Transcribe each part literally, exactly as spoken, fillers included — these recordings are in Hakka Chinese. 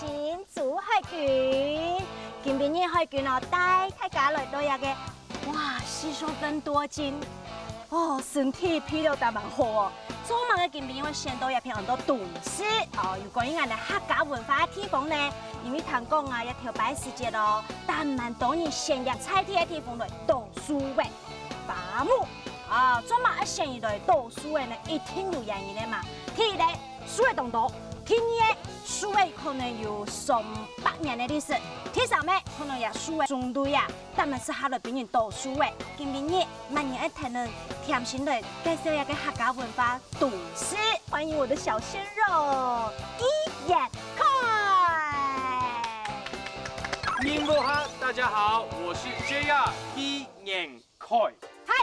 民族海軍，今晡日海軍哦，帶大家來到這个，哇，吸收芬多精，哦，身體疲勞得蠻好哦。做麼个今晡日會選到這片恁多東西？哦，有關於𠊎等客家文化个地方呢？因為聽講啊，這頭擺時節哦，但蠻多人選這在地个地方來讀書个。 伐木。啊，做麼个愛選佢來讀書个呢？一定有原因个嘛。第一个，書仔當多；第二个，書仔可能有上百年个歷史；第三个，可能這書仔種類啊，專門適合來分人讀書个。今晡日，麼人愛跈等甜心來介紹這个客家文化東西。歡迎我的小鮮肉，紀彥恺。 人無客，大家好，我是J R紀彥恺。嗨，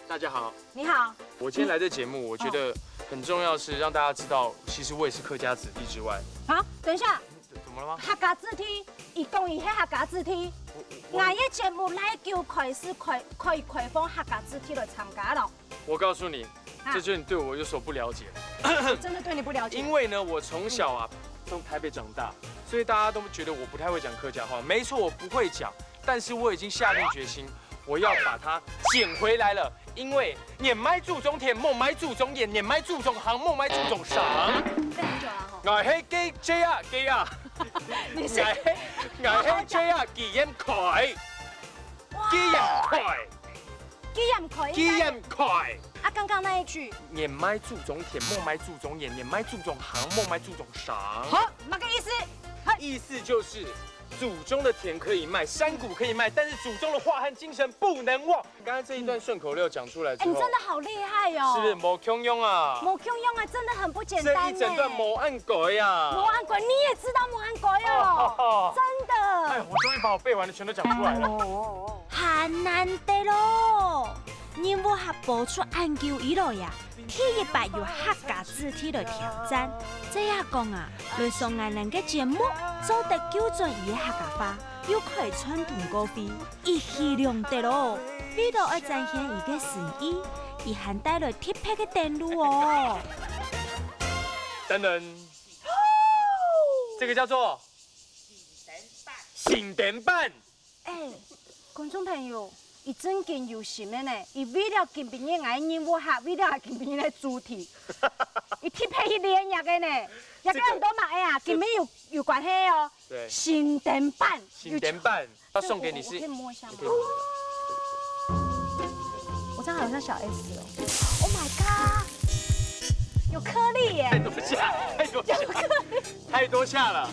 大家好，你好。我今天來這節目，我覺得很重要是讓大家知道，其實我也是客家子弟之外。啊，等一下，怎麼了嗎？客家子弟，佢講佢係客家子弟，𠊎个節目哪久開始開，可以開放客家子弟來參加了？我告訴你，啊。這就你對我有所不了解。真的對你不了解。因為呢，我從小啊，從台北長大，所以大家都覺得我不太會講客家話。沒錯，我不會講，但是我已經下定決心，我要把它撿回來了。因為人毋係祖宗田，無毋係祖宗言，人毋係祖宗行，無毋係祖宗上。這很久了吼。𠊎係J R，J R，你是？𠊎係，𠊎係J R紀彥恺。 紀彥恺，紀彥恺，紀彥恺。啊，剛剛那一句，人毋係祖宗田，無毋係祖宗言，人毋係祖宗行，無毋係祖宗上。好，麼个意思？嘿。意思就是，祖宗的田可以賣，山谷可以賣，但是祖宗的話和精神不能忘。剛剛這一段順口溜講出來之後，哎，你真的好厲害哦！是不是無共樣啊？無共樣啊，真的很不簡單呢。這一整段無恁改啊。無恁改，你也知道無恁改哦，哦，哦，哦。真的。哎，我終於把我背完的全都講出來了。還難得咯！人無客播出恁久以來呀，第一擺有客家子弟來挑戰。這下講啊，來上𠊎等个節目，做得救轉佢个客家話，又可以賺到稿費，一舉兩得咯！為了愛展現佢个誠意，佢還帶來特別个等路哦。等等，這個叫做新燈板。 哎，觀眾朋友，佢正經有心个呢，佢為了今晡日𠊎人無客，為了今晡日个主題，佢特別去練這个呢，這个很多嘛，哎呀，跟你有，有關係哦。對。新燈板。新燈板，要送給你是，我，我可以摸一下嗎？你可以摸。我這樣好像小S哦。Oh my god！有顆粒耶！太多下，太多下。有顆粒。太多下了。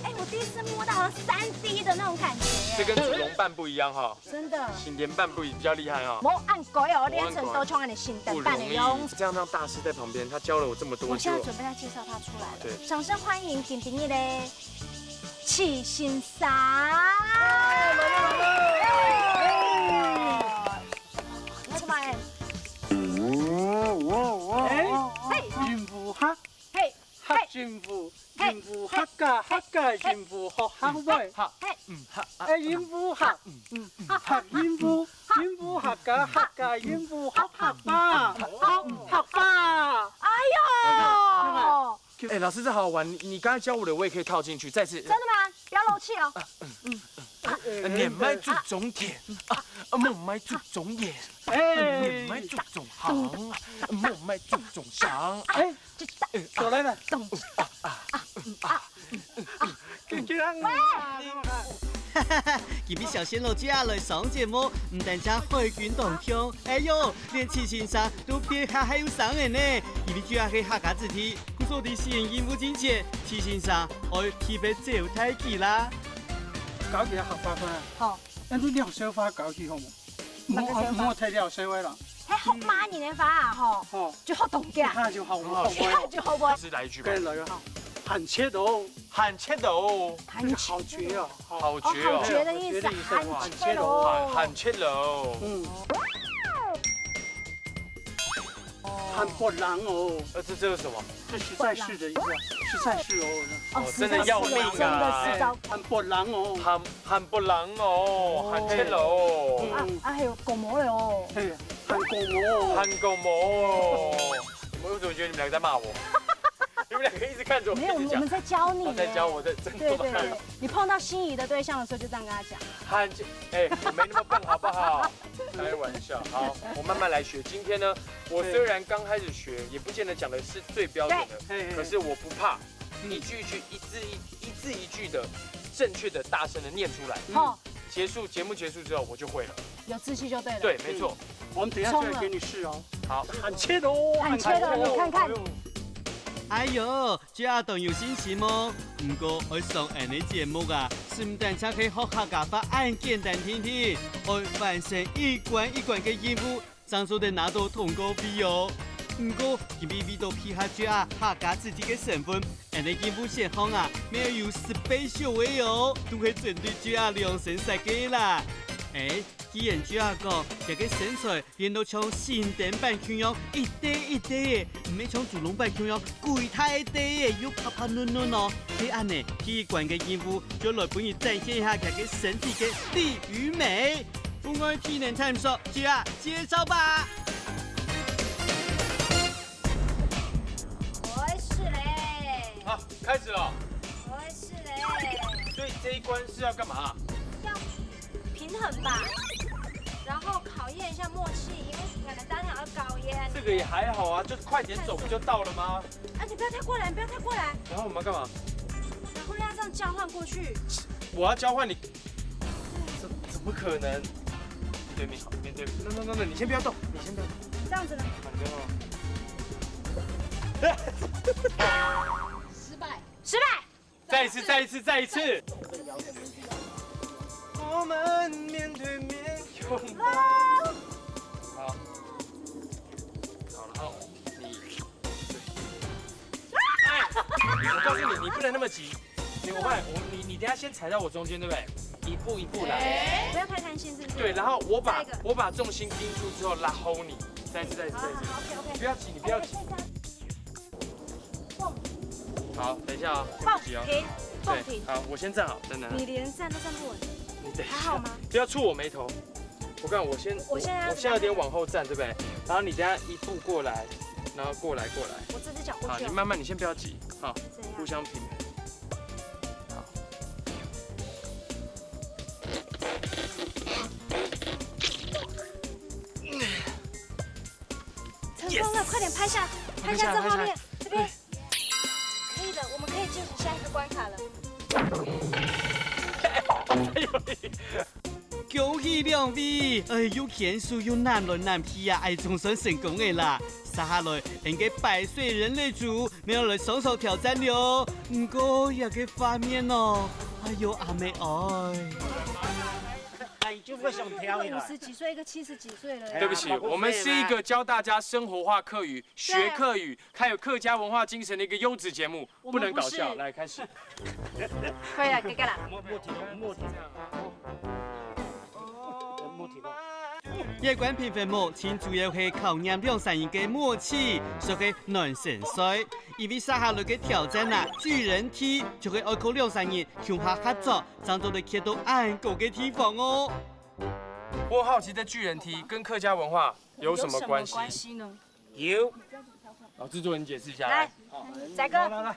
哎，我第一次摸到三D的那種感覺耶。這跟祖龍半不一樣哈。真的。新燈板不一，比較厲害哈。無恁改哦，練成都像恁新燈板一樣。不容易，這樣讓大師在旁邊，他教了我這麼多，我現在準備要介紹他出來了。對。掌聲歡迎今晡日个徐先生。你做麼个？哎，嘿。人無客，嘿，客人無，嘿，人無客家，客家人無學客話。客，客，嗯，客，啊，哎，人無客，嗯，客人無，人無客家，客家人無學客話。學客話。哎喲！ 哎，老師，這好好玩，你，你剛才教我的，我也可以套進去，再次。真的嗎？不要漏氣哦。呃，人毋係祖宗田，啊，無毋係祖宗言，哎。人毋係祖宗行，啊，無毋係祖宗上。哎，走來了。咚，啊，啊，啊，啊。 今晡日小鮮肉J R來上節目，毋單淨海軍當強，哎喲，連徐先生都變較後生了呢。因為J R係客家子弟，故所在使用任務進前，徐先生愛特別招待佢啦。教佢客話啊。好。恁樣兩句話教佢好無？ 莫，莫太了解話啦。係學麼人个話啊，吼，吼。就學當遽。一下就學會。一下就學會。是哪一句吧？跟來个哈，還切哦，還切哦，還切哦。好絕哦，好絕哦。哦，好絕的意思，還切哦。還，還切哦。嗯。還發冷哦。呃，這，這是什麼？這實在是的意思啊，實在是哦。哦，真的要命啊。真的是要，真的是要。還發冷哦。還 還發冷哦，還切哦。啊，啊，還有感冒了哦。嘿，還感冒哦。還感冒哦。我怎麼覺得你們兩個在罵我？你们两个一直看着我，没有，一直讲。我们在教你耶。我在教我在，真的吗？对对对，你碰到心仪的对象的时候，就这样跟他讲。很，哎，我没那么笨，好不好？开玩笑，好，我慢慢来学。今天呢，我虽然刚开始学，也不见得讲的是最标准的，对。可是我不怕，一句一句，一字一一字一句的正确的、大声的念出来。好，结束节目结束之后，我就会了。有志气就对了。对，没错。我们等一下就来给你试哦。好，很切哦，很切哦，你看看。哎呦， 這下當有信心哦。毋過愛上恁呢節目啊，毋單淨係學客家話恁簡單定定，愛完成一關一關个任務，正做得拿到通告費哦。毋過，因為為到配合這下客家子弟个身份，恁呢任務選項啊，乜有十倍優惠哦，都係針對這下量身設計啦。哎，既然這下講，這个身材 練到像新丁版共樣，一垤一垤仔，毋係像豬籠版共樣，幾大垤仔，又白白嫩嫩哦。係恁呢，第一關个任務就來分你展現一下佢个身體个力與美。戶外體能探索，就啊，介紹吧！我會試嘞。好，開始了。我會試嘞。所以這一關是要幹嘛？要平衡吧，然後考驗一下默契，因為可能大家想要高音。這個也還好啊，就快點走不就到了嗎？啊，你不要太過來，你不要太過來。然後我們要幹嘛？然後要這樣交換過去。我要交換你？怎怎麼可能？對面好，面對面。那那那那，你先不要動，你先不要動。這樣子呢？好，你不要動。失敗。失敗。 再一次，再一次，再一次。我們面對面擁抱。好。好，然後你，對。哎，我告訴你，你不能那麼急。你，我看，我，你，你等一下先踩到我中間，對不對？一步一步來。不要太貪心，是不是？對，然後我把，再一個。我把重心盯住之後，然後你，再一次，再一次，再一次。好，好，好，OK，OK。不要急，你不要急。OK，再加。 好，等一下哦，先不急哦。放平，放平。對，好，我先站好，等等。你連站都站不穩，你等一下，還好嗎？不要觸我眉頭。我看我先，我現在要我現在有點往後站，對不對？然後你等下一步過來，然後過來，過來。我這隻腳過去哦。好，你慢慢，你先不要急，好，怎樣？互相平衡。好。 成功了，快點拍下，拍下這畫面，拍下，拍下。這邊。可以了，我們可以進行下一個關卡了。恭喜兩位！哎，又牽手又攬來攬去啊，哎，總算成功个啦！接下來，𫣆个白水人類組，乜愛來上場挑戰了哦。毋過，這个畫面哦，哎喲，阿妹哀！哎，就不想挑了。一個五十幾歲，一個七十幾歲了。對不起，我們是一個教大家生活化客語、學客語，還有客家文化精神的一個優質節目，不能搞笑。來，開始。可以了，哥哥啦。莫莫停，莫停，莫停。這關評分目，盡主要係考驗兩儕人个默契，所以難先衰。因為接下來个挑戰啊，巨人踢，就係愛靠兩儕人共下合作，正做得企到恁高个地方哦。我好奇，這巨人踢跟客家文化有什麼關係？有什麼關係呢？ 有。哦，製作人解釋一下。來，來。仔哥。來，來，來。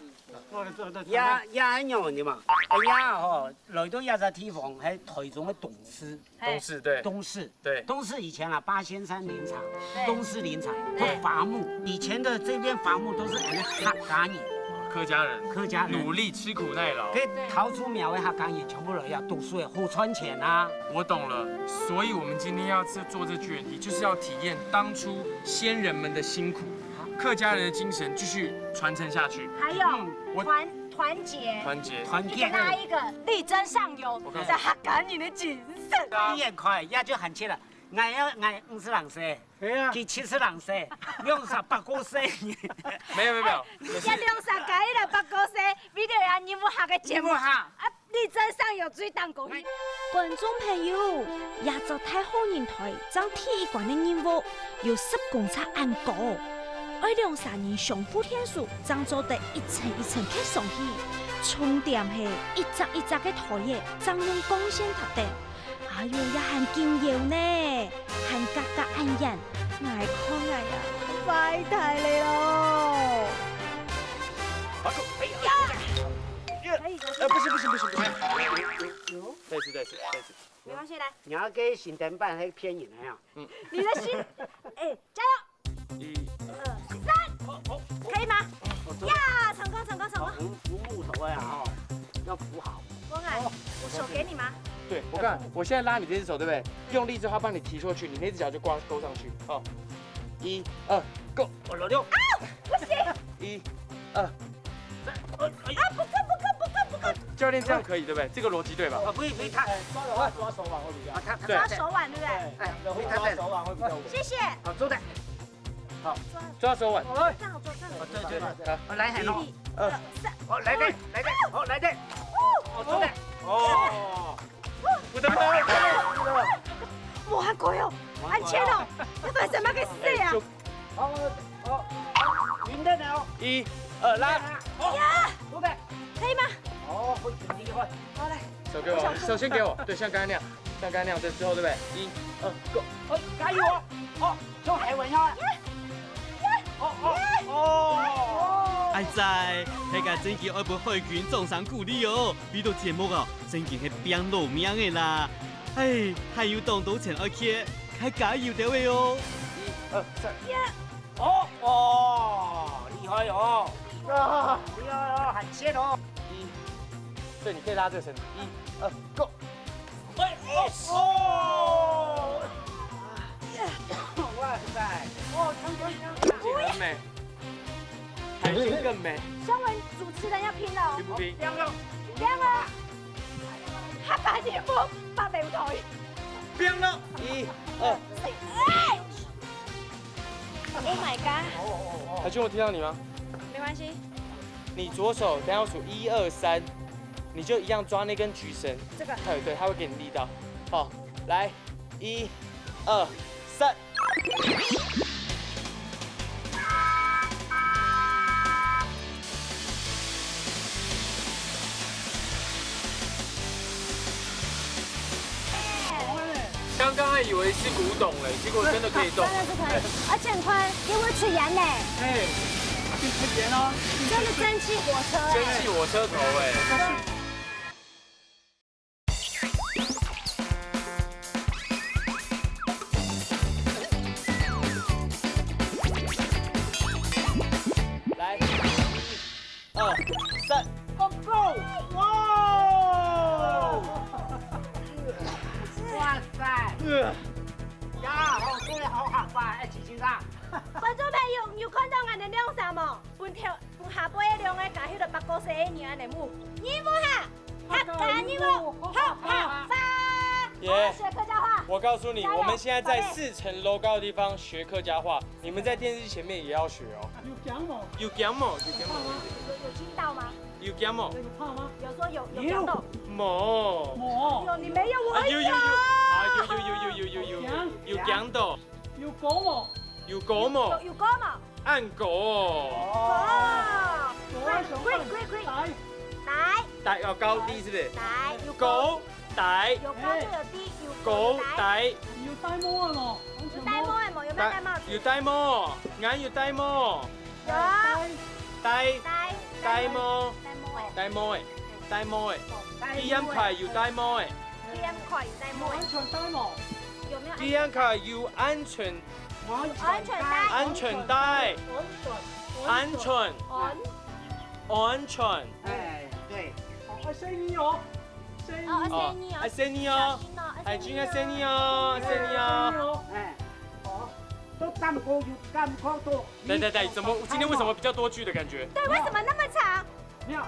也，也恁樣个嘛。哎呀吼，來到這隻地方，係臺中个東勢。東勢，對。東勢。對。東勢以前啊，八仙山林場，對。東勢林場，對。伐木。以前的這片伐木都是𫣆客家人。客家人。客家人。努力吃苦耐勞。該頭出苗个客家人全部來這讀書个，好賺錢啊。我懂了，所以我們今天要做這巨人踢，就是要體驗當初 先人們的辛苦，客家人的精神繼續傳承下去。還有，嗯，我團，團結，團結。團結。一個拉一個，力爭上游，我告訴你。這係客家人的精神。你也快，也就喊起來，𠊎要，𠊎五十零歲，哎呀。佢七十零歲，兩儕八九歲。沒有，沒有，沒有，可是這兩儕加起來八九歲，為了要任務下个節目。任務下。啊， 力爭上游最當高興。觀眾朋友，這隻大好人台正第一關个任務，有十公尺恁高，愛兩儕人相互牽手，正做得一層一層蹶上去。重點係一隻一隻个台仔，正用鋼線搭等。哎喲，也還緊搖呢，還隔隔恁遠，𠊎看𠊎啊，壞大了咯！好，哎呀，可以，可以。呃，不行不行不行不行，再一次再一次再一次。没关系，来。你要给新灯板那个骗人的呀？你的心，哎，加油！一，二，三，可以吗？呀，成功成功成功！扶扶木头的啊，要扶好。光啊，我手给你吗？对，我看我现在拉你这只手，对不对？用力之后，他帮你提出去，你那只脚就挂勾上去。好，一二，go！我老六。啊，不行！一二，啊，不够不够不够不够！教练这样可以，对不对？这个逻辑对吧？啊，不行不行，他抓的话抓手腕会比较好。啊，他他对。抓手腕，对不对？哎，不要太累了。抓手腕会比较稳。谢谢。好，坐的。好，抓手腕。这样好做，这样好做。对对对。好，来，一二三，哦，来的来的，好来的。哦，坐的。哦，我的妈！我好贵哦，安全哦，要发生什么个事啊？好，好，好，云在哪哦？一二拉。呀，坐的。可以吗？哦，会挺厉害。好来。手给我，手先给我，对，像刚刚那样，像刚刚那样，对，之后对不对？一二，go！哦，加油哦！哦，像海豚一样。哦哦哦！哎哉，大家真个愛分海軍掌聲鼓勵哦！為到節目哦，真个係拚老命个啦！哎，還有當多錢愛去，還加油兜仔哦！一二三。哦哦，厲害哦！啊，厲害哦，很谢哦！一，对，你可以拉这个绳子。一二，go！ 哎，哦，哦！哇塞！哦，强强强强！很美，海鲜更美。身为主持人要拼了哦。拼不拼？不要了，不要了！他把你摸把头头。不要了！一二，哎！Oh my god！海军，我听到你吗？没关系。你左手等下我数一二三，你就一样抓那根橘绳。这个。哎，对，他会给你力道。好，来，一二三。刚刚还以为是古董嘞，结果真的可以动。真的是可以，而且很宽，给我吃盐呢。哎，去吃盐哦。真的蒸汽火车哎。蒸汽火车头哎。 来，一二三，Go go！哇！哇塞！呀，好，真的好好吧，哎，琪琪啦。观众朋友，你有看到俺的量啥吗？分跳，分下背个量个，加起来八个十个人安尼舞，你舞哈，客家你舞，哈哈哈。耶！我要学客家话。我告诉你，加油，我们现在在四层楼高的地方学客家话，你们在电视机前面也要学哦。有讲吗？有讲吗？有讲吗？有有听到吗？有讲吗？有怕吗？有说有有讲到。有。冇。冇。有你没有我啊，有有有，啊有有有有有有有有，有讲到。有讲吗？有讲吗？有有讲吗？ 暗狗哦。哦，狗啊，熊啊，快快快，来，来，戴要高低是不是？来，有狗，狗戴，有高就有低，有狗戴，戴，有戴帽啊咯，有戴帽的冇？有没有戴帽子？有戴帽，俺有戴帽，有，戴，戴，戴，戴帽，戴帽的，戴帽的，戴帽的，哦，戴帽的，第一排有戴帽的，第一排有戴帽的，有安全带冇？有没有安全带？第一排有安全 安全带，安全带，安全，安全，安，安全。哎，对。好，爱惜你哦，惜你。哦，爱惜你哦，爱惜你哦，小心哦，爱惜你哦，爱惜你哦，爱惜你哦。哎，好，都当过有感觉到。对对对，怎么今天为什么比较多句的感觉？对，为什么那么长？ 没有，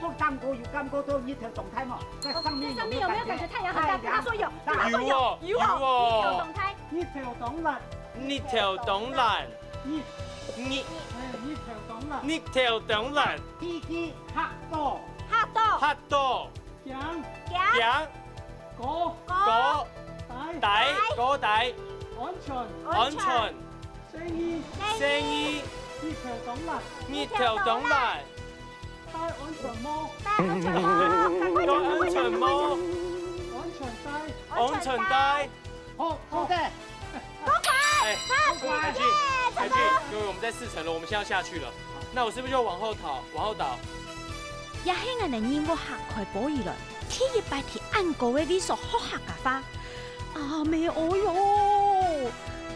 做蛋糕有感觉到日头当大嘛，在上面有没有感觉太阳很大？他说有，他说有，有哦，有哦，日头当大，日头当大，日，日，哎，日头当大，日头当大，天气黑到，黑到，黑到，行，行，行，高，高，低，低，高低，安全，安全。 生意，生意，日头当大，日头当大，戴安全帽，戴安全帽，戴安全帽，安全带，安全带。好，好的。公仔，哎，公仔，耶，成功。哎，各位，我们在四层楼，我们现在要下去了。那我是不是就往后倒，往后倒？也係𠊎等任務客開播以來，第一擺在恁高个位所學客家話。阿姆哦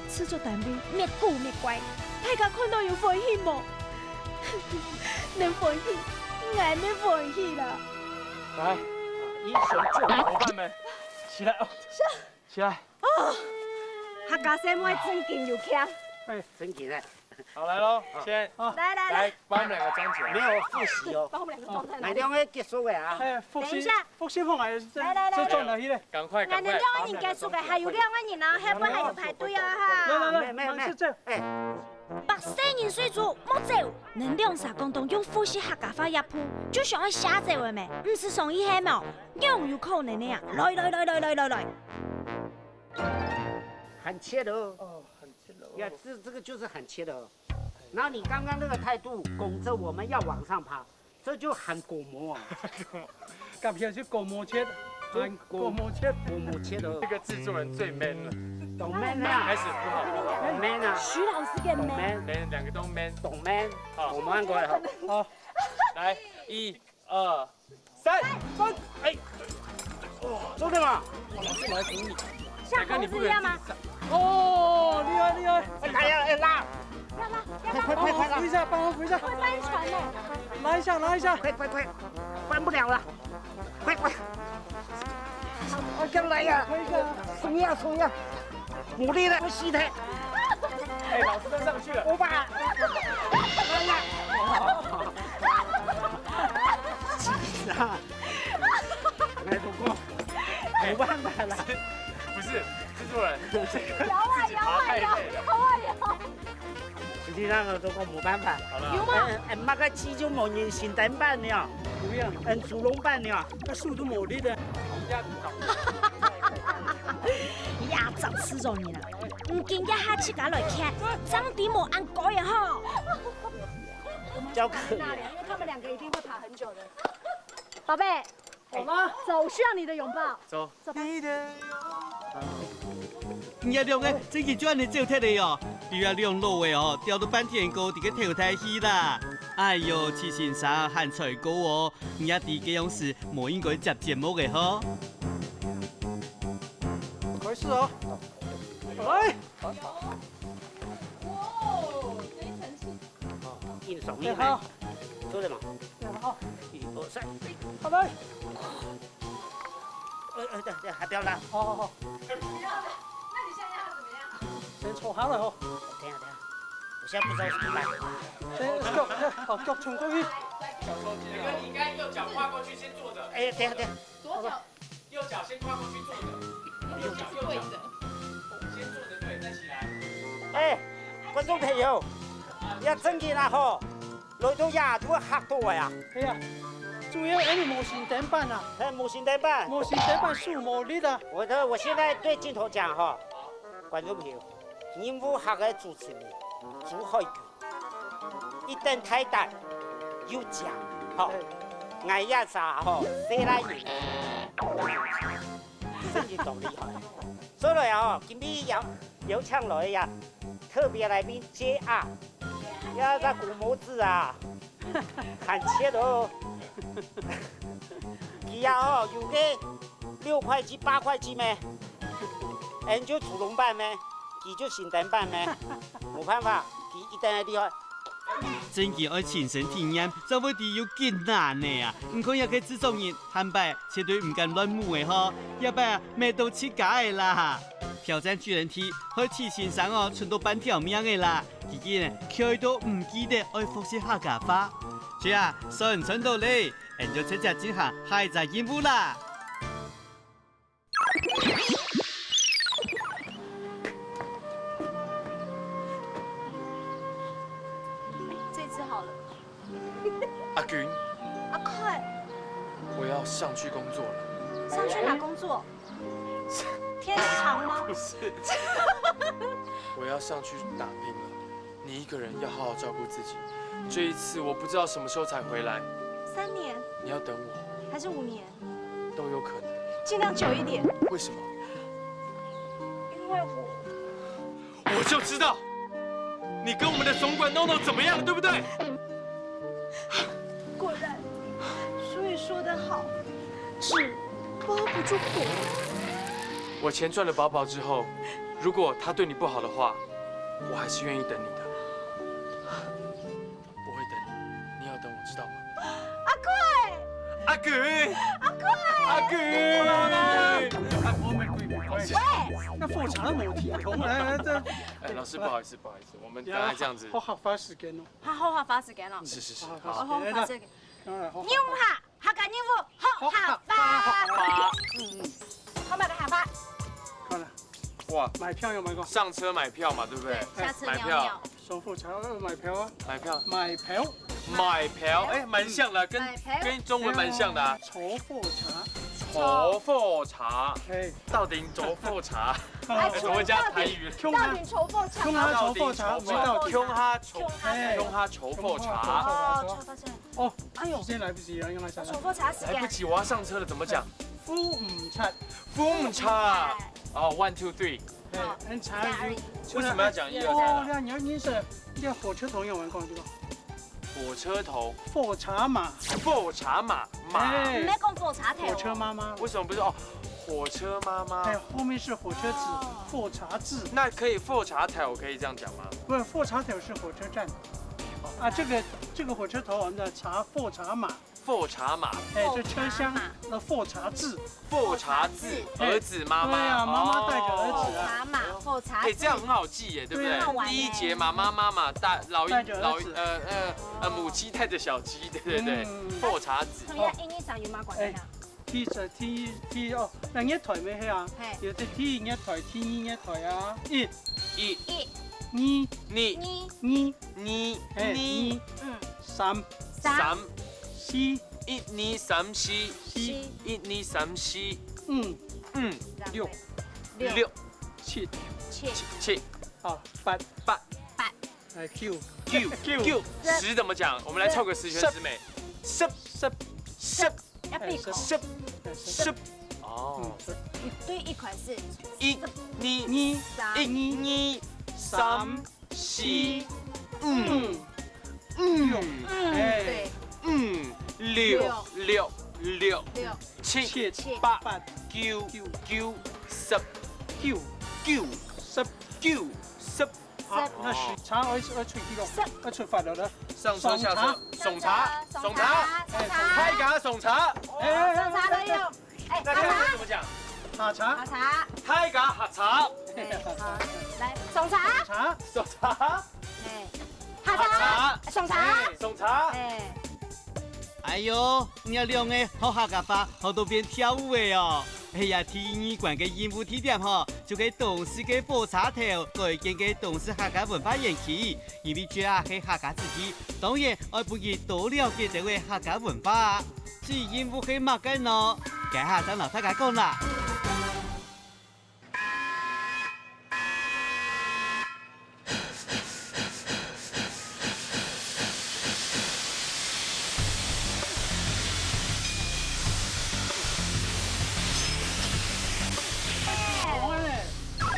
喲！製作單位乜古乜怪，大家看到有歡喜無？能歡喜，𠊎乜歡喜啦！來，英雄救美伙伴們，起來哦！起來！客家細妹正經有腔。正經个。好，來嘍，先來來來，來把我們兩個裝起來。沒有複習哦，把我們兩個裝在哪裡？買兩個結束个啊。哎，復習等一下，復習放來，這來來來，這轉來去咧。趕快，俺們六趕快把我們兩個裝起來。人結束个，還有六個人呢，後背還有排隊啊哈。來來來，沒沒忙事這。哎，百歲人水煮莫走，恁兩儕講到用復習客家話這步，就想愛下走个咩？毋使上意係無？仰有可能个啊！來來來來來來來！很切的哦。哦，很赤裸。呀，這這個就是很切的哦。然後你剛剛那個態度，拱著我們要往上爬，這就很鼓膜啊。甲片是高模切，還高模切。鼓膜切的哦這，個製作人最 man 了。懂 man 啊開，始不好，懂 man 啊，徐老師个懂咩？ man，没人，兩個都 man。懂 man，好我們按過來好。好，來，一、二、三，翻！哎，做什麼？哇，老師，我來扶你。像猴子一樣嗎？哦，厲害厲害！哎，來呀，哎拉，要拉要拉！快快快快拉幫我扶一！下，幫我扶一下，會翻船呢。拉一下拉一下。快快快，翻不了了，快快，啊，快來呀，可以可以。鬆呀鬆呀，無力了，不吸的，哎，老師都上去了。我把，哎呀，啊，哎，不過，沒辦法了。不是，製作人，這個搖啊搖啊摇，摇啊摇！實際上呢，都講沒辦法。好了。有嗎？哎，哎，那個雞就無人心等板了，不一樣，嗯，豬籠板了。那速度無力的。呀，早死咗你啦！毋緊，這下自家來看，正知無恁該啊吼！交可以。那裡，因為他們兩個一定會爬很久的。寶貝，好嗎？走，我需要你的擁抱。走。走吧。你這兩個真經就恁呢走忒了喲！你這兩老个哦，吊到半天高，在該頭抬去啦！哎喲，徐先生還在高哦，你也知該樣時無應該接節目个吼。開始哦。來，硬爽哎好，做什麼？哎好，一二三，好來。呃呃，對對，還不要拉。好好好，那你現在要怎麼樣？先坐下來哦。等一下等一下，我現在不知道怎麼拉。先腳，哦，腳伸過去。小偷，你剛剛右腳跨過去，先坐着。哎，等一下等一下，左腳右腳先跨過去坐着，右腳右腳，先坐着對，再起來。哎，觀眾朋友，你要正經啊吼，來到這就會嚇到个啊，哎呀，主要因為無心等板啊，嘿，無心等板。無心等板手無力啊。我的，我現在對鏡頭講哈，觀眾朋友，任務客个主持人朱海軍，一等大膽又強，吼，𠊎也啥吼，細賴人，真經當厲害。所以啊吼，今日邀邀請來呀，特別來賓J R，也在鼓膜子啊，很切哦。佢啊吼，有个 六塊幾、八塊幾咩？俺就豬籠板咩？佢就心等板咩？無辦法，佢一等个厲害。真經愛親身體驗，正會知有幾難呢啊！毋過這個製作人，坦白絕對毋敢亂舞个吼，這擺啊，搣到自家个啦！挑戰巨人T，害徐先生哦，伸到半條命个啦！佢竟然𤸁到毋記得愛複習客家話。這下算賺到咧，俺就直接進行下一隻任務啦！ 這隻好了。阿君，阿快，我要上去工作了。上去哪工作？天堂嗎？不是，我要上去打拼了。你一个人要好好照顾自己。这一次我不知道什么时候才回来，三年你要等我，還是五年？都有可能。盡量久一點，为什么？因為我我就知道，你跟我们的总管闹闹怎么样了，对不对？果然，俗语说得好，纸包不住火。我钱赚了饱饱之后，如果他对你不好的话，我还是愿意等你的。我会等你，你要等我，知道吗？阿貴，阿貴，阿貴，阿貴，阿貴。哎，我玫瑰，玫瑰。喂，那火車都没有提供，来来，这，哎，老师，不好意思，不好意思，我们刚才这样子。好，好花时间哦。 好好花時間咯。是是是，好，好。好好花時間。用客，客家人話，好好花。好好花。嗯，好，買个客話。好了，哇，買票有買過？上车买票嘛，对不对？对，下车买票。尿尿。上火車要买票啊。买票。买票。买票，哎，蛮像的，跟，买票。跟中文蛮像的啊。坐火車。坐火車。哎。到底坐火车？哎，怎么会讲台语？到底坐火车？到底坐火车，没道理。共下坐，哎，共下坐火车。哦，坐火车。哦，哎呦，时间来不及了，用来想想。坐火车时间。来不及，我要上车了，怎么讲？赴毋掣。赴毋掣。哦，one, two, three。哎，很长。为什么要讲一二三啊？哦，你看，你要认识，你看火车头有玩过对吧？火车头。火车马。火车马，马。哎，你没讲火车头哦。火车妈妈。为什么不是？哦，火车妈妈。哎，后面是火车子，哦。火车子。那可以火车头，可以这样讲吗？不是，火车头是火车站。啊，这个，这个火车头，我们叫查火车马。 火车马。哎，就车厢的火车子。火车子，哎，儿子妈妈。对啊，妈妈带着儿子啊。哦。火车马，火车子。哎，这样很好记耶，对不对？对啊。很好玩耶。第一节妈妈，妈妈带，老一，带着儿子。老一，呃，呃，呃，母鸡带着小鸡，对对对。嗯。火车子。同样，一二三有没有关系啊？哎，第一，第一，第一，哦，那月台没黑啊？嘿。有的第一月台，第二月台啊。一。一。一。二。二。二。二。二。哎，二。二。嗯。三。三。 三。四。一二三四。四。一二三四。五。五。六。六。六。七。七。七。好，八。八。八。哎，九。九。九。九。十怎么讲？我们来凑个十全十美。十。十。十。要闭口。十。十。哦。嗯，十。对，一开始。一。二。二。三。一。二。三。 四。五。五。六。哎。对。五。六。六。六。六。七。七。八。八。九。九。九。十。九。九。十。九。十。好，那是车要，要出去了，十。要出发了呢。上车下车，上车，上车，上车，哎，大家上车。哎，哎，哎，上车了哟。 哎，大家要怎么讲？下车。下车。大家下車。哎，好，来，上車。上車。上車。哎，下車。下車。上車。哎，上車。哎。哎哟，你兩个學客家話，學到變跳舞个哦！哎呀，第二關个任務地點吼，就係東勢个火車頭，改建个東勢客家文化園區。 因為主要係客家子弟，當然愛分佢多了解這位客家文化啊。至於任務係麼个呢？這下正摎大家講啦。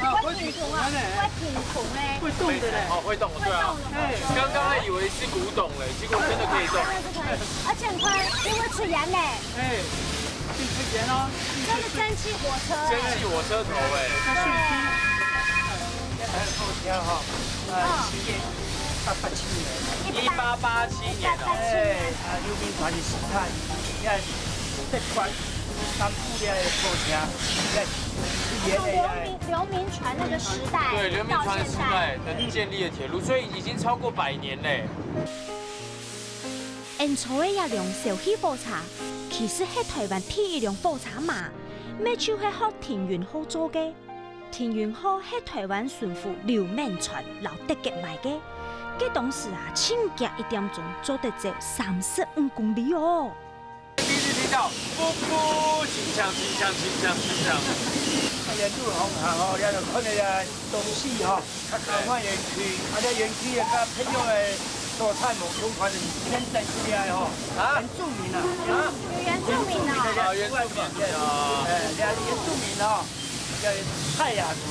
啊，會停動啊，會停動欸。會動的嘞。哦，會動，對啊。會動的。哎。剛剛還以為是古董嘞，結果真的可以動。真的是可以，而且很快就會出煙嘞。哎，很出煙哦。這是蒸汽火車欸。蒸汽火車頭欸。它是，哎，坐車哈，呃，嗯。七月，一八八七年。一八八七年哦。一八八七年。哎，啊，劉銘傳的時代，也是德國 南部的火車，對，是原來的。從劉銘，劉銘傳那個時代，對，劉銘傳的時代的建立的鐵路，所以已經超過百年嘞。𫣆坐个這輛小氣火車，其實係臺灣第一輛火車嘛，乜就係學陳雲鶴做个。陳雲鶴係臺灣巡撫劉銘傳摎德國買个，該當時啊，盡遽一點鐘做得走三十五公里哦。 第一次聽到，噗噗，清響，清響，清響，清響。沿路航行哦，你看到東勢吼，客家文化園區，啊，這園區也跟朋友的所在無相關的，原在這裡吼，啊？原住民啊，啊？有原住民啊。啊，原住民啊。哎，這原住民哦，叫泰雅族，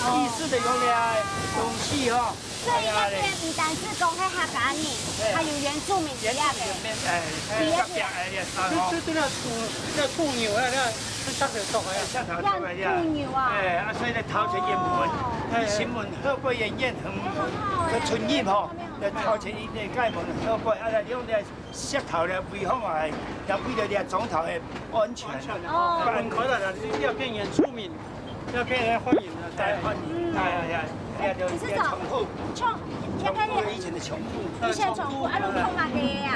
哦。意思的用來東勢吼。所以那邊毋單止講係客家人，還有原住民在那邊。哎，哎，隔壁哎，也是哦。就就這个土，這个土牛啊，這个石頭做个。石頭做个呀。土牛啊。哎，啊，所以呢，頭前也門，哦。你前門後背也雁門，哎，很好哎。就出入吼，那頭前一个街門後背，啊，那兩个石頭的威风啊，也為了這庄頭的安全。哦。不然開了，你要變原住民。 要變成歡迎了，哎，歡迎，哎，哎，哎，哎，可是走，重複，重，你看看那个，重複以前的重複。以前重複，啊，弄痛啊，对呀。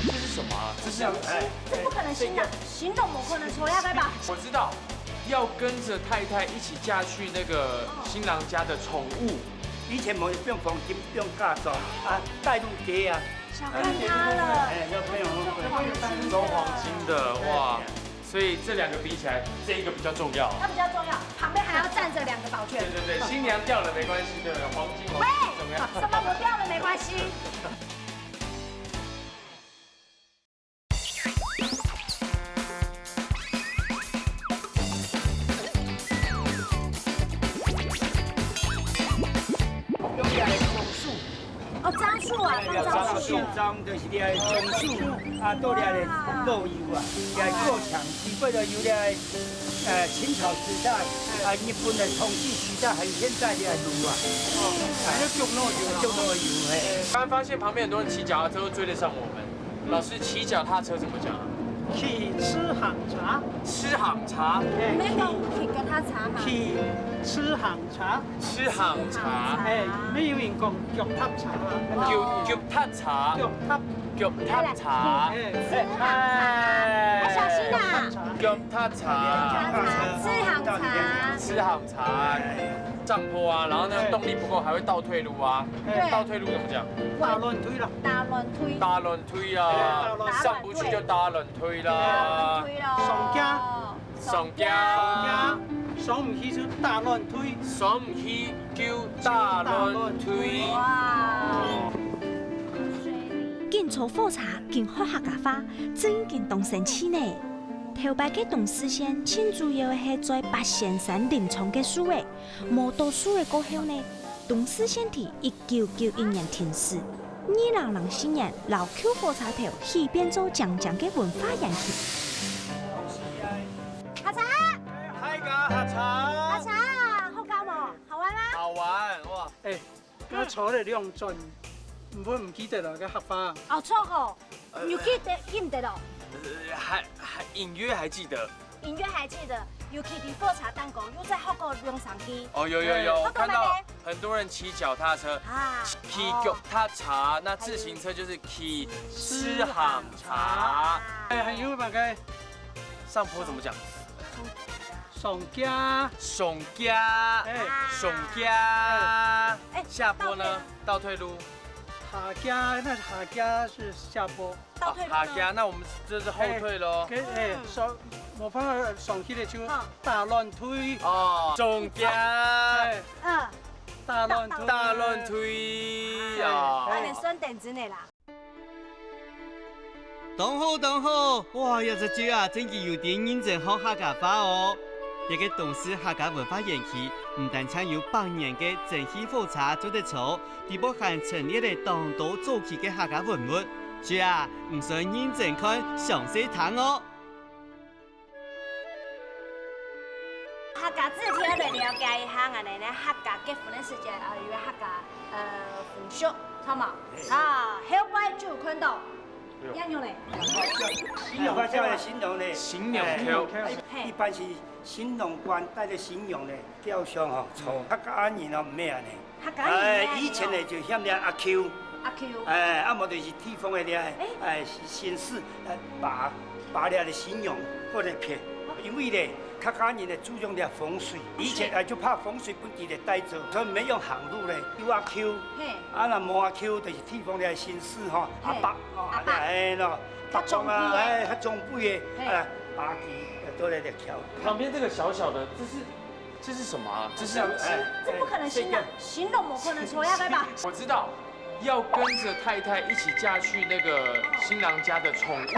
这是什么啊？这是，哎，这不可能新的，新的我可能抽下来吧。我知道，要跟着太太一起嫁去那个新郎家的宠物。以前没有用黄金，用嫁妆啊，带入街啊。小看它了。哎，要不用，不用。装黄金的，哇。 所以这两个比起来，这一个比较重要。它比较重要，旁边还要站着两个保全。对对对，新娘掉了没关系，对不对？黄金黄金最重要。喂，什么不掉了没关系？用起来榕树。 哦，樟树啊，哎，樟树。樟树，樟就是你个樟树啊，到你个老友啊，你个过墙，基本上有你个，呃，清朝时代啊，日本的统治时代，还有现在你个路啊，哎，就老友，就老友，嘿。刚刚发现旁边很多人骑脚踏车都追得上我们，老师，骑脚踏车怎么讲啊？騎自行车。自行车。哎，没有骑，骑脚踏车嘛。骑自行车。 自行车。哎，乜有人講腳踏車啦。腳，腳踏車。腳踏。腳踏車。哎，哎，哎。要小心啊。腳踏車。腳踏車，自行车。自行车。上坡啊，然后呢，哎。动力不够，还会倒退路啊。对。倒退路怎么讲？打乱腿啦。打乱腿。打乱腿啊，哎，打乱腿。上不去就打乱腿啦。打乱腿咯。上架。 上架。上架，上毋去就打亂腿。上毋去就打亂腿。哇！緊坐火車，緊學客家話，真經當生趣呢。頭擺个東勢線，盡主要係在八仙山林場个樹仔，無多樹仔過後呢，東勢線在一九九一年停駛，二零零四年摎舊火車頭起變做靚靚个文化園區。 客茶，客家客茶。客茶，好搞無？好玩嗎？好玩，哇。哎，𠊎坐了兩轉，毋會毋記得了，該客話。哦，著吼，你有記得，記毋得哦？呃，還，還隱約還記得。隱約還記得，尤其在火車頂高，又再學過兩三句。哦，有，有，有，哎，我看到很多人騎腳踏車，啊，騎腳踏車，哦。那自行車就是騎自行車。哎，還有麼个？ 上坡怎麼講？上架。上架。哎。上架。哎，下坡呢？倒退路。倒退路。下架，那下架是下坡。倒退路呢？哦，下架，那我們這是後退咯。哎，跟，哎，嗯。上，無辦法上去了就，嗯。打亂腿。哦，上架。哎。嗯。打亂腿。打亂腿啊。哎，哎。恁樣算等真个啦。 當好，當好！哇，這隻節啊，真經有在認真學客家話哦！這个東勢客家文化園區，毋單淨有百年个蒸汽火車做得坐，裡背還陳列了當多早期个客家文物。節啊，毋使認真看，詳細聽哦！ 客家子弟愛來了解一下，恁樣呢，客家結婚个時節，啊，有个客家，呃，風俗，著無？啊，後背就有看到，哎喲。仰仔咧？新娘，新娘个新娘呢？新娘轎。哎，嘿。一般是新郎官帶著新娘呢，轎上吼，坐。嗯。客家人哦，毋係恁樣。 客家人哎，以前呢就喊這阿舅，阿舅。哎，啊無就是地方个這，哎。哎，先，先士，哎，把，把這个新娘過來騙。哦。因為呢，客家人呢注重這風水，以前哎就怕風水分佢來帶走，所以毋愛用行路咧，有阿舅。嘿。啊，若無阿舅，就是地方个先士吼，嘿。阿伯，哦，阿伯。哎喏，伯公啊，較長輩个。哎，較長輩个，嘿。哎，把佢，呃，做來這轎。旁邊這個小小的，這是 這是什麼啊？這是，哎，這不可能新的，哎，新的我可能抽下來吧？我知道，要跟着太太一起嫁去那个新郎家的宠物。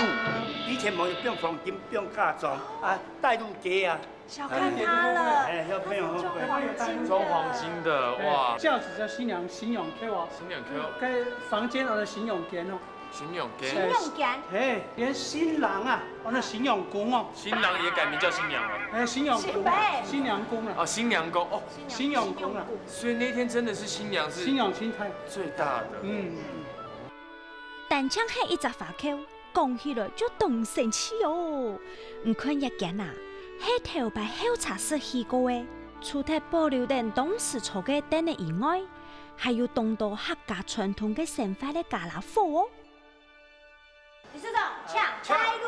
以前無放黃金、放嫁妝啊，帶入街啊，小看他了。哎，要配合装黄金的。装黄金的，哇，轿子叫新娘，新娘客哦，新娘客，該房間的新娘間哦，新娘间，新娘間，哎，連新郎啊，哦，那新娘公哦，新郎也改名叫新娘了。哎，新娘公是呗，新娘公啊，哦，新娘公哦，新娘公啊，所以那天真的是新娘是新娘心态。最大的。嗯，單淨係一隻花轎，講起來就當生趣哦。你看這間啊，係頭擺候車室起過个，除忒保留等當時坐个凳仔以外，還有當多客家傳統个生活个傢啦伙哦。理事長，請帶路。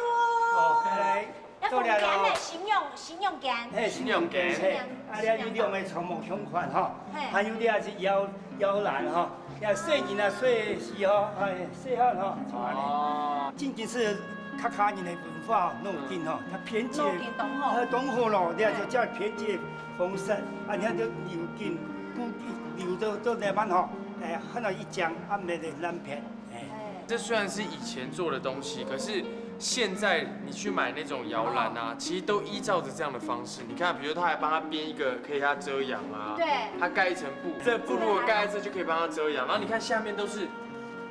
哦，來，要紅間的新娘，新娘間。嘿，新娘間嘿，啊，你有兩个床木相款吼，嘿還有你也是搖搖籃吼，也細人啊，細時吼，哎，細漢吼，像安尼。哦，真正是客家人的文化腦筋吼，它便捷，腦筋當好呃，當好咯，你也就叫便捷方式，啊，你看就流筋，固定流到到那慢吼，哎，看到一讲，啊，没得烂片，哎。这虽然是以前做的东西，可是现在你去买那种摇篮啊，其实都依照着这样的方式。你看，比如他还帮他编一个可以给他遮阳啊，对他盖一层布，这布如果盖在这就可以帮他遮阳。然后你看下面都是，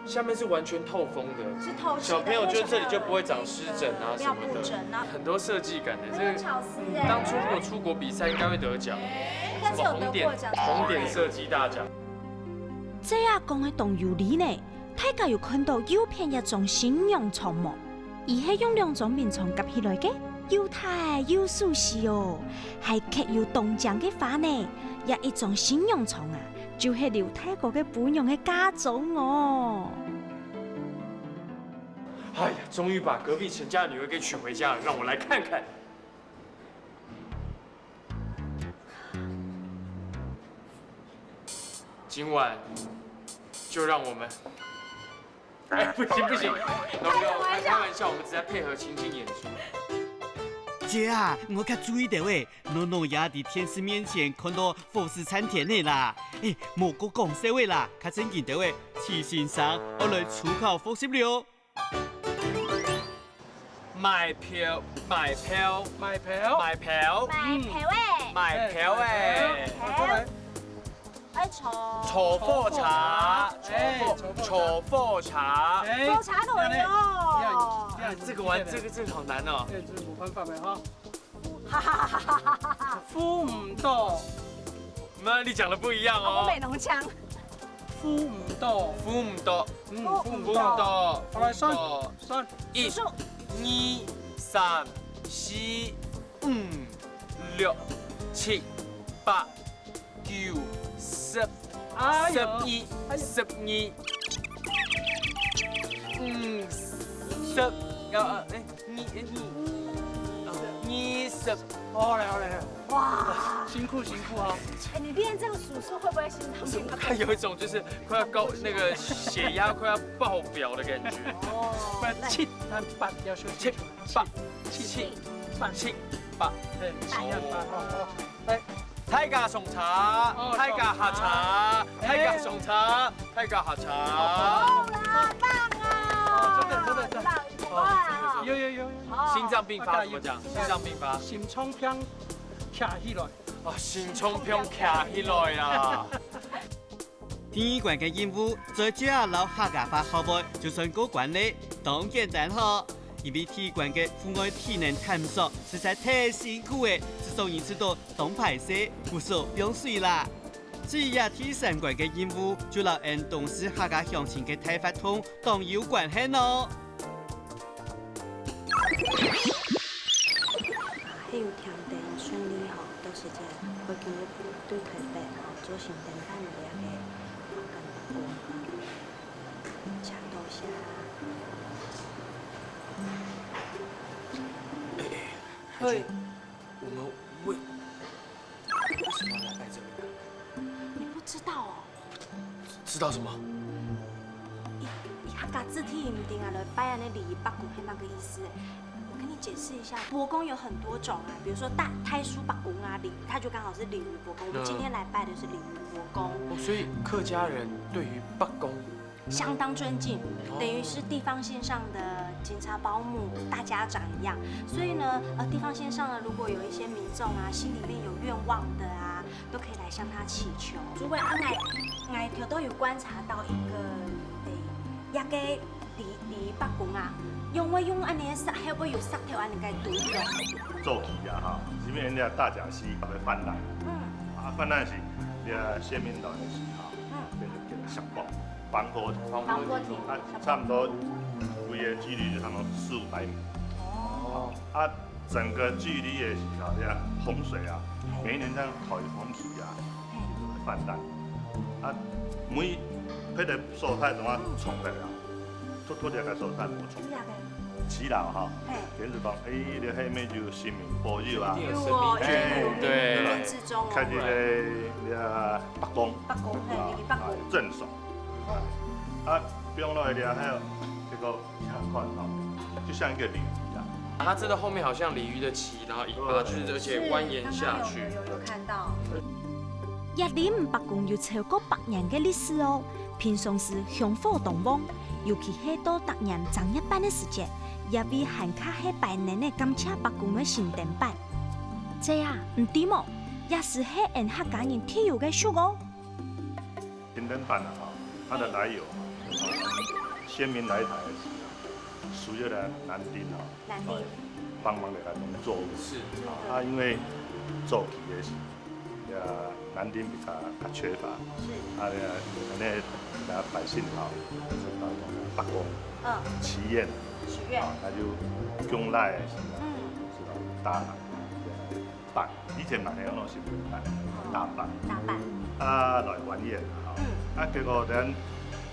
下面是完全透风的，是透气的小朋友就这里就不会长湿疹啊什么的，因为小朋友有尿布疹啊很多设计感的。这个很有巧思耶。当初如果出国比赛，应该会得奖。应该是有得过奖。红点设计大奖。這下講个當有理呢，大家有看到右片一張新娘床無？佢係用兩張眠床夾起來个，又大又舒適哦，還刻有當靚个花呢。這一張新娘床啊，就係劉大哥个餔娘个嫁妝哦。哎呀，终于把隔壁陈家的女儿给娶回家了，让我来看看。今晚就让我们……哎，不行不行，龙哥，我开玩笑，我们只在配合情境演出。姐啊，我較注意兜欸，諾諾也在電視面前看到火勢燦天个啦。哎，莫過講笑个啦，較正經兜欸，徐先生，我來抽考複習了。買票，買票，買票，買票，买票哎，买票哎，過來，哎坐坐火車，哎坐火坐火車。哎，坐車來哦。這樣这个玩这个这个好难哦。哎，這無辦法个哈。哈哈哈哈哈哈！赴毋到，那你讲的不一样我哦。美濃腔，赴毋到，赴毋到，嗯，赴赴赴毋毋到。到，好來算到算，一、數二、三、四、五、六、七、八、九、十、哎呦，十一、十二、五、十，呃，哎，二，哎，二，二十。好嘞好嘞，哇！辛苦辛苦啊。哎，你練這個數數會不會心臟病？他有一种就是快要高那个血压快要爆表的感觉。哦，不然七和八要休息，七八七七八七八，對，七和八哈。來，大家上車，大家下車，大家上車，大家下車。好啦，棒啊！真的真的真的棒，哇！有有有有，好心臟病發怎么讲？心臟病發。心臟病徛起來。啊，心臟病徛起來啊！第二關个任務，再只要摎客家話學會，就算過關了，當簡單吼。因為第一關个戶外體能探索實在太辛苦了，至少人試到當歹勢，故所放水啦。至於啊第三關个任務，就摎𠊎東勢客家鄉親个大活動當有關係哦。 還有添丁順利吼，到時節會叫佢對台北吼做新店辦理个吼，跟大哥吼，請多謝。哎哎，海軍，我們為為什麼要來拜這個？你不知道哦？知道什麼？以客家子弟毋定啊來拜恁呢禮儀伯公係麼个意思？我跟你解釋一下，伯公有很多種啊，比如說大太叔伯公啊，禮他就剛好是禮儀伯公。我們今天來拜的是禮儀伯公。哦，所以客家人對於伯公相当尊敬，等于是地方线上的警察保姆、大家长一样。所以呢，呃，地方线上呢，如果有一些民众啊，心里面有愿望的啊，都可以来向他祈求。主委啊，𠊎，𠊎頭都有观察到一个，诶，一个礼，礼拜公啊，用，會用恁樣个石，會不會有石頭恁樣个堆落？早期啊，哈，因為人家大甲溪會氾濫，嗯，啊，氾濫時，你看先民黨的時候，嗯，變成叫做石崩。 防波堤，防波堤，啊，差不多圍个距離就差不多四五百米。哦，啊，整个距離的時候，這洪水啊，每一年這樣颱風起啊，就會氾濫。啊，每，彼个所在都愛沖起來啊，做，做這个所在無沖。祈禱哈，嘿，就是講，欸，你下面就有神明保佑啊，有哦，嘿，有哦，對，冥冥之中哦，開始咧，你啊，伯公，伯公，嘿，啊，你伯公，啊，鎮守。 啊，放落來了，還有這个你看看哦，就像一个鯉魚啊。它真的後面好像鯉魚的鰭，然後尾巴就是，而且蜿蜒下去。是，剛剛有，有，有看到。這林伯公有超過百年个歷史哦，平常時香火當旺，尤其係到逐年正月半个時節，這位還較係擺等个感謝伯公个神燈板。姐啊，你知無？這就係𫣆客家人特有个俗哦。 神燈板啊，哈，它的來由啊，先民來台的時候，需要來男丁啊，男丁，幫忙來農作物。是。啊，啊，因為早期的時，呃，男丁比較，較缺乏，是。啊，那，那，那百姓啊，就是伯公，嗯，祈願，祈願，啊，那就供賴的時候，嗯，是吧？打 板，以前嘛係用到神燈板，打板。打板。啊，來還願，吼。嗯。啊，結果等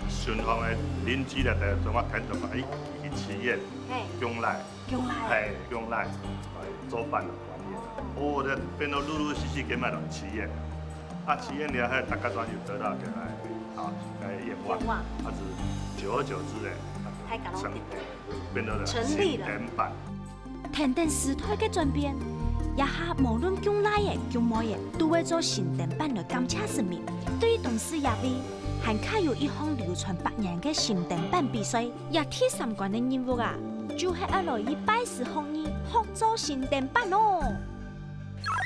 順風个鄰居咧，就總係聽著講，欸，去祈願，嘿。供賴。供賴。嘿，供賴，來做板來還願。哦，這變到陸陸續續緊慢來祈願。啊，祈願了，嘿，大家全部得到个，啊，个願望。願望。啊，是久而久之咧，太感動了。成，變到了成立了。神燈板。 跈等時代个轉變，這下無論供倈仔、供妹仔，都會做神燈板來感謝神明。對於當時這位，還較有一項流傳百年个神燈板比賽。這第三關个任務啊，就係愛來去拜師學藝，學做神燈板哦。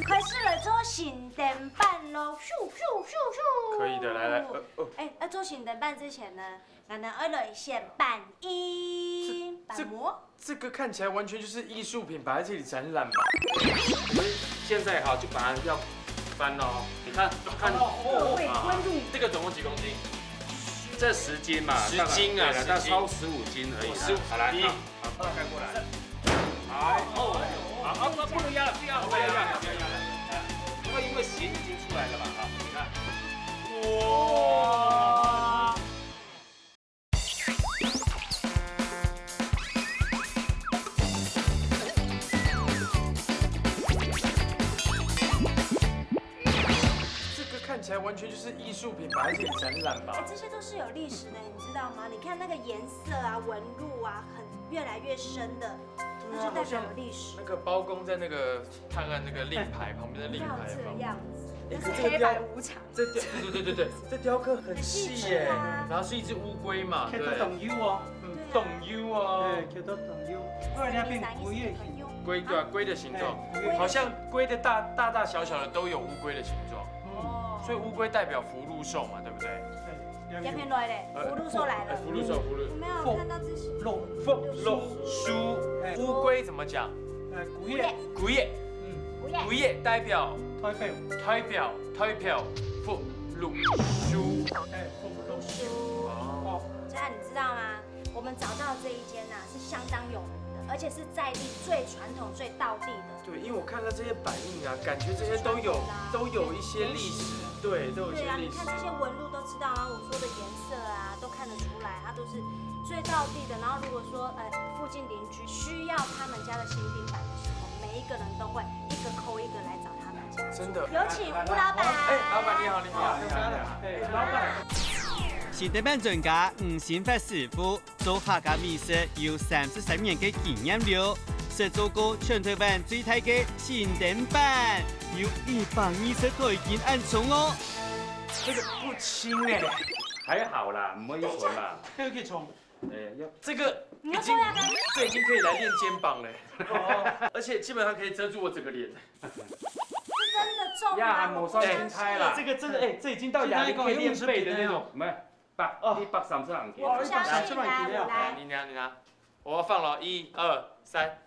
開始來做神燈板咯，咻咻咻咻。可以的，來來，呃，呃。哎，要做神燈板之前呢， 𠊎等愛來先搬運，這，搬模。這，這個看起來完全就是藝術品，擺在這裡展覽吧？我們現在哈，就把它要搬了哦。你看，看，哦，哦，哦。啊，這個總共幾公斤？這十斤嘛，十斤啊，大概，對啦，十斤。大概超十五斤而已啦。哦，十五，好，來，第一，好，好，蓋過來。好，哦，好，好，不能壓了，不要，不要壓了，不要壓了。哎，不過因為形已經出來了嘛，哈，你看。哇！ 這個看起來完全就是藝術品，擺在這裡展覽吧？哎，這些都是有歷史的，你知道嗎？你看那個顏色啊、紋路啊，很，越來越深的，對啊，那就代表有歷史。好像那個包公在那個探案那個令牌旁邊的令牌有沒有？不要這樣子，哎，那是黑白無常。這個雕，這雕，對，對，對，對，對，這雕刻很細耶。很細緻啊。然後是一隻烏龜嘛，看到，對。動物哦。嗯，對啊。動物哦。對，看到動物。不然那邊龜也很，龜，對啊，龜的形狀，哎，龜。好像龜的大，大大小小的都有烏龜的形狀。哦。所以烏龜代表福祿壽嘛，對不對？對。 這片來了，呃，福祿壽來了。哎，福祿壽，福祿。我沒有看到字。福祿壽，哎。烏龜怎麼講？哎，龜仔。龜仔。嗯。龜仔。龜仔代表，代表。代表，代表福祿壽。哎，福祿壽。哦。哦。這樣你知道嗎？我們找到這一間啊，是相當有名的，而且是在地最傳統、最道地的。 對，因為我看到這些版印啊，感覺這些都有，都有一些歷史，對，都有一些歷史。對啊，你看這些紋路都知道啊，我說的顏色啊，都看得出來，它都是最道地的。然後如果說，呃，附近鄰居需要他們家的新釘板的時候，每一個人都會一個call一個來找他們家。真的。有請吳老闆。哎，老闆你好，你好，你好，你好。哎，老闆。新釘板專家吳新發師傅 做客家美食有三十三年个經驗了，識做過全台灣最大个新釘板，有一百二十台斤恁重哦。這個不輕哎。還好啦，毋會沉啦。可以可以衝。哎，要這個已經，你要坐下來。這已經可以來練肩膀了，哦。而且基本上可以遮住我整個臉。是真的重啊，呀，還無算青苔啦。我不相信。這個真的，哎，這已經到啞鈴可以練背的那種，沒有，百，哦。一百三十公斤。我不相信，來，我來。哎，你拿，你拿，我要放了，一二三。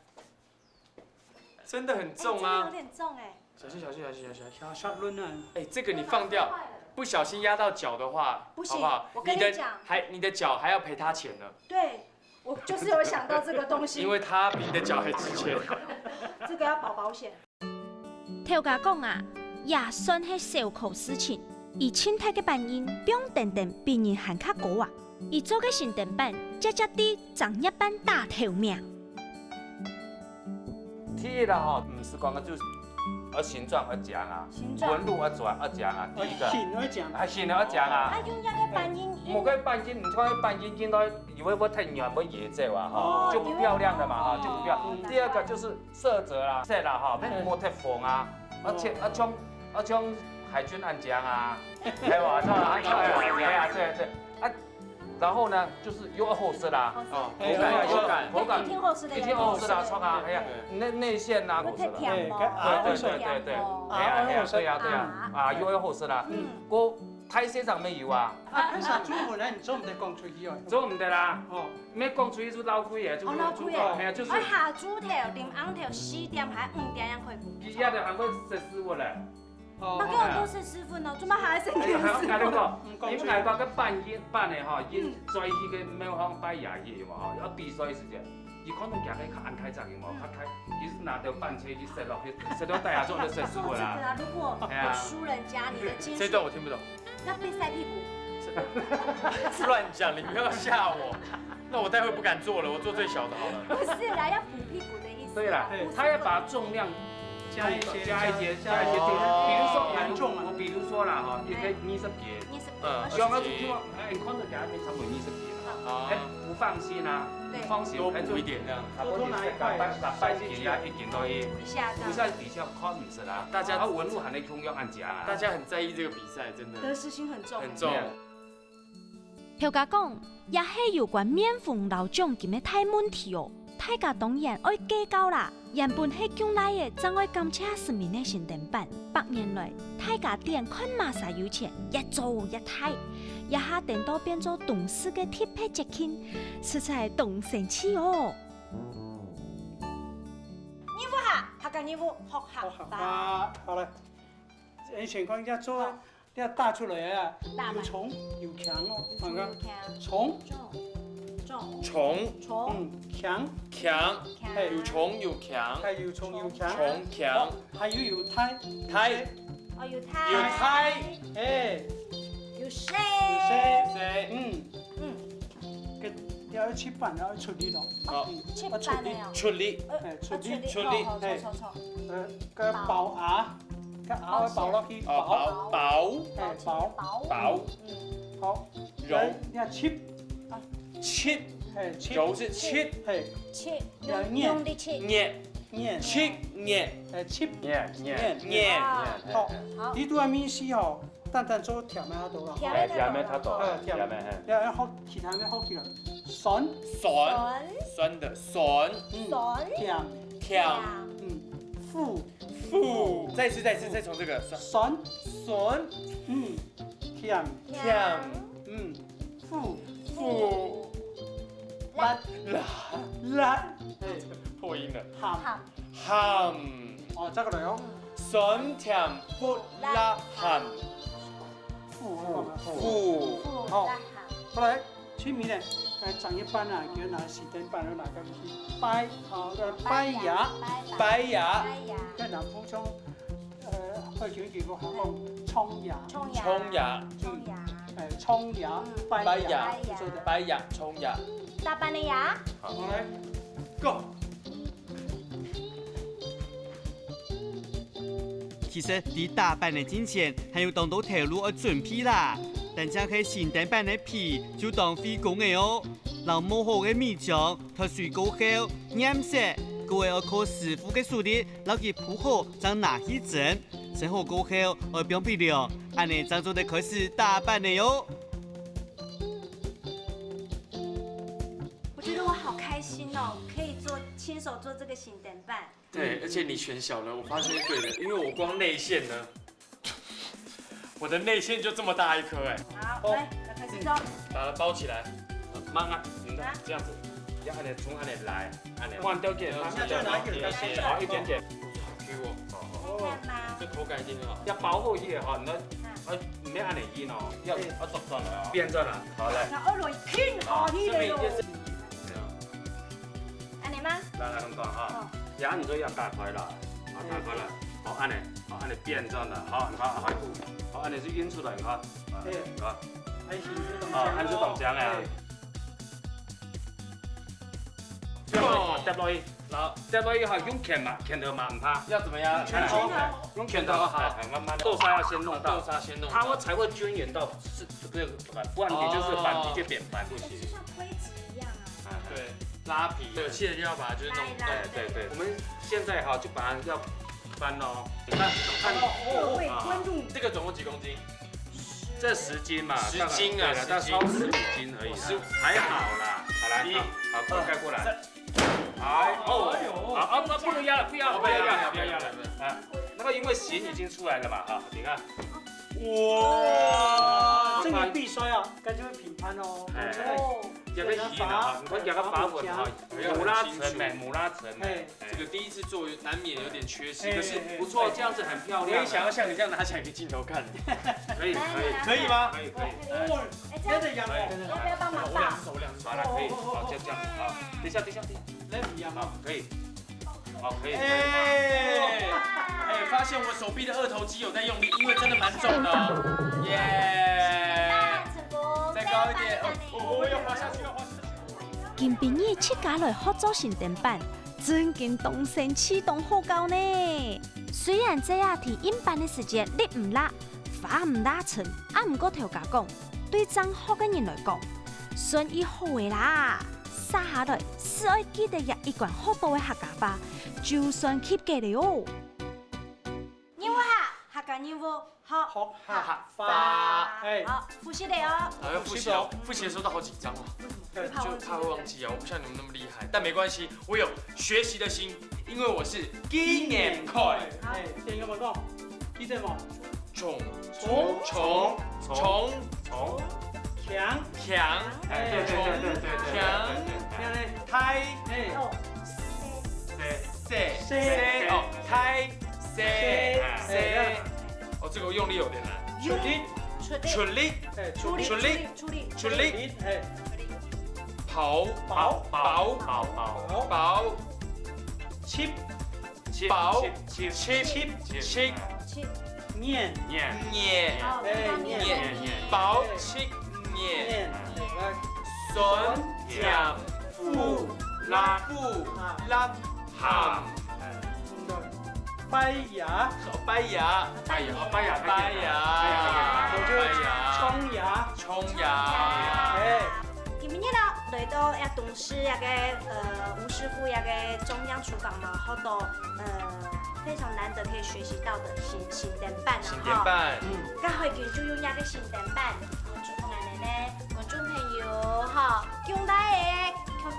真的很重啊。哎，真的有點重哎。小心，小心，小心，小心，小心。小心抡啊。哎，這個你放掉，壞了。不小心壓到腳的話，不行，好不好？我跟你講。你的，還，你的腳還要賠他錢呢。對，我就是有想到這個東西。因為他比你的腳還值錢。這個要保保險。頭家講啊，也算係小可事情，佢盡大个半人，放等等比人還較高啊。佢做个新丁粄，隻隻在正業班打頭名。第一啦吼，毋係講个，就係，呃，形狀愛靚啊，形狀。紋路愛靚，愛靚啊，第一個。呃，形愛靚。啊，形愛靚啊。啊，用這個半人，無个半人，你看半人，人都以為會忒軟，會歪走啊，吼，哦，就不漂亮了嘛，哈，以為，就不漂亮。哦。第二個就是色澤啦，色啦，哈，嗯。莫忒紅啊，而且，哦。啊，像，啊，像海軍恁靚啊，係無？係無？哎呀，對，對，啊， 然後呢，就係又愛好食啦。好食。哦，哎，口感，口感，口感。一定好食个，一定好食啦，一定好食个。著啊，哎呀，對。內，內餡啦，好食啦。會忒甜無？哎，該啊，對，對，對，對，對。啊，哎呀，哎呀，好食。對呀，對呀，啊。啊，又愛好食啦。嗯。該大細長尾有啊。啊，該下注文呢，你做毋得講出去哦。做毋得啦。哦。你講出去就漏氣个，就，哦，漏氣个。就，哎呀，就係。哎，下注頭，臨暗頭四點還五點樣可以補。佢也就還會食屎朏咧。 哦。那個有多少十分哦？怎麼還要升天使？哎呀，還要跟你講，嗯，講出來。因為𠊎講个半夜，半夜吼，嗯。佢轉去个廟方拜爺爺嘛吼，要比賽時間，佢可能行个較恁開張嘛，嗯。較開，佢係拿到半車去塞落去，塞到大家做得塞屎朏啦。說真的啊，如果有輸人家，哎呀。你的金屬，這段我聽不懂。要被塞屁股。亂講，你不要嚇我。那我待會不敢做了，我做最小的好了。不是啦，要補屁股的意思。對啦，補屎朏。他要把重量 加一些，加一些，加一些，加一些，哦。比如說，嚴重啊。我比如說啦，哈，一個二十幾，二十幾，嗯，二十幾。像他就說，哎，你看著佢還沒超過二十幾啦，哦。哎，不放心啊，對。不放心，多補一點這樣。哎，就多拿一塊，啊，不然十八斤啊，一斤都一，補一下這樣。補一下，比較看毋出啦。大家，啊，紋路還能共樣恁靚啊。大家很在意這個比賽，真的。得失心很重。很重。對。 頭家講，這係有關麵粉摎獎金个大問題哦，大家當然愛計較啦。原本係共倈仔正愛感謝神明个新丁粄，百年來，大家店看麼儕有錢，越做越大，這下顛倒變做董事个特別節慶，實在當生趣哦。二五下，客家二五學客話。學客話，好來。 哎，先看一下做啊，好。這打出來啊，打出來。有重有輕哦，有重有輕。看看，重，重，重，重，重，嗯，輕，輕，輕，嘿。有重有輕，嘿，有重有輕。重輕。哦，還有有大，大。有細。哦，有大。有大。哎。有細。有細。細。嗯。嗯。該，這愛七班，愛出力咯。哦，嗯，七班个哦。出力。哎，出力。哦，出力，出力，哦，哦，嘿。著，著，著。呃，該包啊， 該啊，包落去，哦，包，包，包。哎，包。包。包。嗯。好，柔。來，你看七。啊。七。哎，七。柔係七。嘿。七，用，用力七。月。月。七月。哎，七。月，月。月。月。哇。好，好。你拄仔面試吼，單單做甜个較多啦。甜个較多啦。哎，甜个較多，哎，甜个。甜个，嘿。要，要好，其他个好起來。 酸。酸，酸。酸的酸。嗯，酸。甜。甜。嗯，苦。苦。再一次，再一次，再從這個酸。酸。酸。嗯，甜。甜。嗯，苦。苦。辣。辣。辣。哎。破音了。鹹。鹹。鹹。哦，再過來哦。嗯。酸甜苦辣鹹。苦，苦，苦。苦。好，辣鹹。過來。 清明呢，該正月半啊，佢拿四點半就拿佢去拜，啊，呃，拜爺。拜爺。拜爺。該南部像，呃，愛叫佢講，講沖爺。沖爺。沖爺。沖爺。嗯。哎，沖爺，嗯。拜爺，拜爺。就做得。拜爺，沖爺。打粄个爺。好，來，Go。 其實，在打粄个進前，還有當多頭路愛準備啦。單淨係新丁粄个皮就當費工个哦，摎磨好个米漿脫水過後，染色，過後愛靠師傅个手力摎佢鋪好，正拿去蒸。蒸好過後，愛放避涼，恁呢正做得開始打粄个哦。做这个新灯板。对，而且你选小了，我发现是对的，因为我光内馅呢，我的内馅就这么大一颗哎。好，来，要开始做。把它包起来，慢慢，你看这样子，要按呢从按呢来，按呢，慢点点，慢点点，好，一点点，好 Q 哦。看吗？这口感一定很好。要包好一点哈，你要，啊，你要按呢印哦，要，要转转来哦，变转来，好嘞。那二轮拼好你的哟。这边也是，这样。按呢吗？来来，弄转哈，然后你就要打开了，好，打开了，好，按呢，好，按呢变转了，好，你看，好，好，按呢就印出来，你看，啊，你看，还行，这种，好，按呢就当香了。 最后，跌落去，然后跌落去哈，用拳嘛，拳头嘛，毋怕。要怎么样？拳头，用拳头哈，哎，慢慢的，豆沙要先弄到，豆沙先弄到。它会才会均匀到是这个，不然你就是反，哦，直接扁翻不行。就像推子一样啊。哎，对，拉皮，有些人就要把它就是弄断。对对对，我们现在哈就把它要翻哦，你看，看，各位观众，这个总共几公斤？这十斤嘛，十斤啊，大概，对了，大概超十五斤而已啦，十五，还好啦。好，来，好，好，盖过来。哎，哦，哎呦，好，啊，不，不能压了，不要了，不要压了，不要压了，不要压了。啊，那个因为形已经出来了嘛，哈，你看，哇，这个必须要跟这位评判哦，哎，哦，这个形啊，你看给它发粉哈，哎呀，母拉层没，母拉层没，哎，这个第一次做，难免有点缺失，哎，可是不错，哎，这样子很漂亮。我也想要像你这样拿起来给镜头看。可以，可以，可以吗？可以，可以。哦，哎，这样子，真的阳光。要不要帮忙抱？好了，可以，好，这样，这样，好，等一下，等一下，等一下，那不一样吗？好，可以，好，可以，可以。哎，哎，发现我手臂的二头肌有在用力，因为真的蛮重的哦。耶！成功，再高一点，哦，哦，哦，要滑下去，要滑下去。今晡日自家来學做新燈板，真經當生趣、當好搞呢。雖然這下提印版个時節力毋罅， 花毋罅錢，啊毋過頭家講，對正學个人來講，算已好个啦。續下來，斯愛記得這一關學到个客家話，就算及格了哦。任務哈，客家任務，好，學客話。哎。好，複習了哦。哎，要複習哦，複習的時候都好緊張哦。 就怕忘記啊，我不像你們那麼厲害，但沒關係，我有學習的心，因為我是經驗派。哎，電影有講，記得無？重，重，重，重，重，強，強，哎，對，對，對，對，對，對，強，對，對，對。強呢？大，哎，細，細，細，哦，大，細，細，細。哦，這個用力有點難。出力，出力，哎，出力，出力，出力，出力，哎。 刨，刨，刨，刨，刨，刨。七，七，刨，七，七，七，七，七，七。研，研，研，哦，哎，研，研，研，研，刨，七，研，研，來。酸甜苦辣，苦辣鹹。哎，嗯，對。 拜爺。哦，拜爺。拜爺，哦，拜爺，拜爺，拜爺，我就拜爺。沖爺。沖爺。哎。今日呢，來到這東勢這個，呃，吳師傅這個中央廚房呢，學到，呃，非常難得可以學習到的新，新燈板啊，新燈板。哈。嗯。該海軍就用這個新燈板，然後祝福𠊎等呢，觀眾朋友，哈， 恭喜大家，恭喜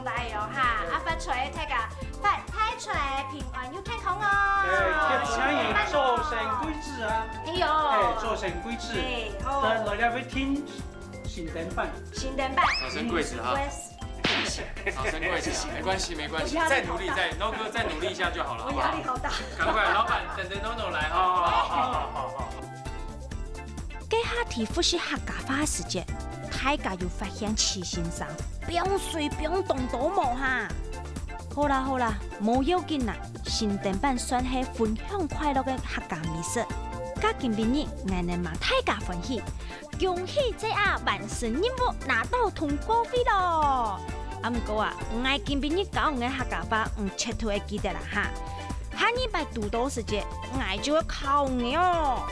大家哦哈！啊，發財，大家發大財，平安又健康哦！哎，祝大家做成貴子啊！哎喲，哎，做成貴子，哎，哦，來，來，來，聽新燈板，新燈板，早生貴子哈，早生貴子，沒關係，沒關係，再努力，再，No哥再努力一下就好了，好不好？壓力好大，趕快，老闆等著No No來哈，好不好？好，好，好，好。 該下在複習客家話時節，大家有發現徐先生放水放當多無哈？好啦好啦，無要緊啦，新燈板算係分享快樂个客家美食。該今晡日𠊎等嘛大家歡喜，恭喜這下完成任務拿到通過費囉！啊毋過啊，𠊎今晡日教你个客家話你絕對愛記得啦哈！下二擺堵著時節，𠊎就會考你哦！